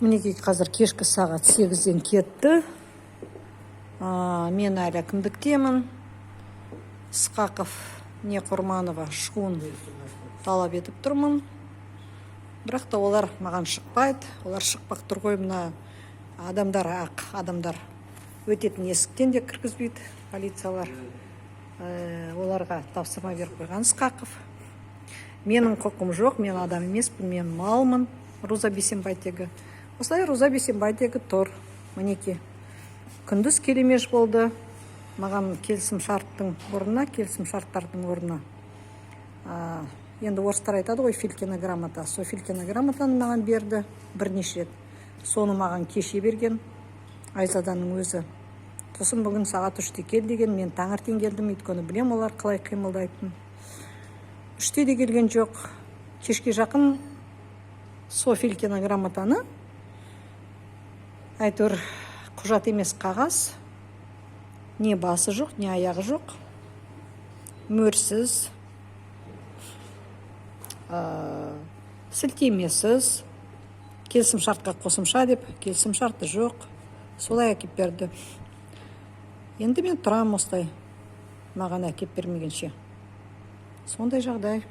Мінекей, қазір кешкі сағат 8-ден кетті. Мен әлі әкімдіктемін. Ысқақов не Құрманова шығуын талап етіп тұрмын, бірақ та олар маған шықпайды. Олар шықпақ тұр ғой. Мына адамдар, ақ адамдар өтетін есіктен де кіргізбейді полициялар. Оларға тапсырма беріп қойған Ысқақов. Менің құқым жоқ, мен адам емеспін, мен малмын. Руза Бейсенбайтегі осылай, Руза Бейсенбайтегі тұр. Мінекей, күндіз келемеж болды маған келісім шарттың орнына, келісім шарттардың орнына, енді орыстар айтады ғой, филькина грамота, сол филькина грамотаны маған берді бірнеше рет. Соны маған кеше берген Айзаданың өзі. Сосын бүгін сағат 3-те кел деген. Мен таңертең келдім, өйткені білем олар қалай қимылдайтынын. 3-те де келген жоқ. Кешке жақын сол филькина грамотаны, әйтеуір құжат емес, қағаз, не басы жоқ, не аяғы жоқ, мөрсіз, сілтемесіз, келісім шартқа қосымша деп, келісім шарты жоқ, солай әкеп берді. Енді мен тұрамын осылай маған әкеп бермегенше. Сондай жағдай.